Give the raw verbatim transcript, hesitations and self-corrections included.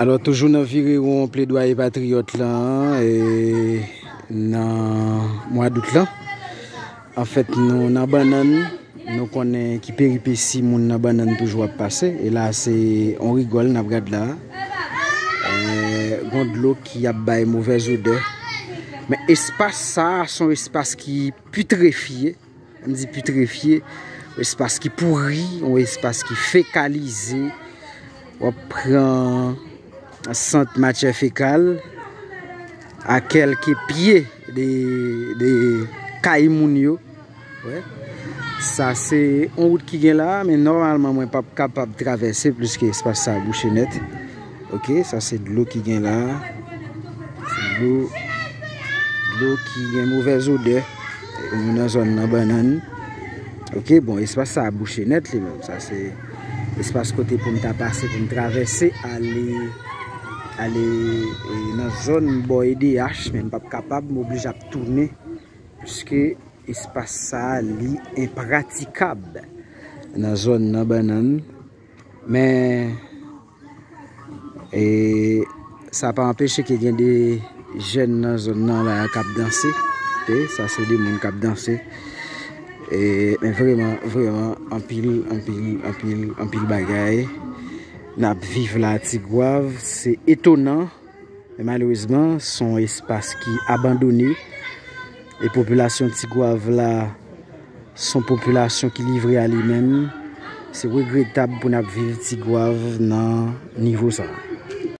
Alò, toujou nan virewon pledwaye patriyòt lan, e, nan mwa dout lan. Anfèt, nou nan Bannann, nou konnen ki peripesi moun nan Bannann toujou ap pase. E la, se on rigòl n ap gad la. E, gon dlo ki ap bay movèz odè. Men espas sa a, se on espas ki pitrefye. M di pitrefye, yon espas ki pouri, yon espas ki fekalize. W ap pran sant matyè fekal a kèlke pye de, de kay moun yo. Wè. Sa se yon wout ki gen la, men nòmalman mwen p ap kapab travèse pliske espas sa a bouche nèt. Ok, sa se dlo ki gen la. Se dlo, dlo ki gen movèz odè. Nou nan zòn nan Bannann. Ok, bon, espas sa a bouche nèt li menm. Sa se espas kote pou m ta pase, pou m travèse, ale, ale, e, nan zòn bò E D H, men m p ap kapab, m oblije ap tounen, piske espas sa a, li enpratikab nan zòn nan Bannann. Men, e, sa pa anpeche ke gen de jèn nan zòn nan la k ap danse. E, sa se de moun k ap danse. E, men vreman, vreman, anpil, anpil, anpil, anpil bagay n ap viv la Tigwav. Se etonan. Men malerezman, se yon espas ki abandone. E popilasyon Tigwav la, se yon popilasyon ki livre a li menm. Se regretab pou n ap viv Tigwav nan nivo sa a.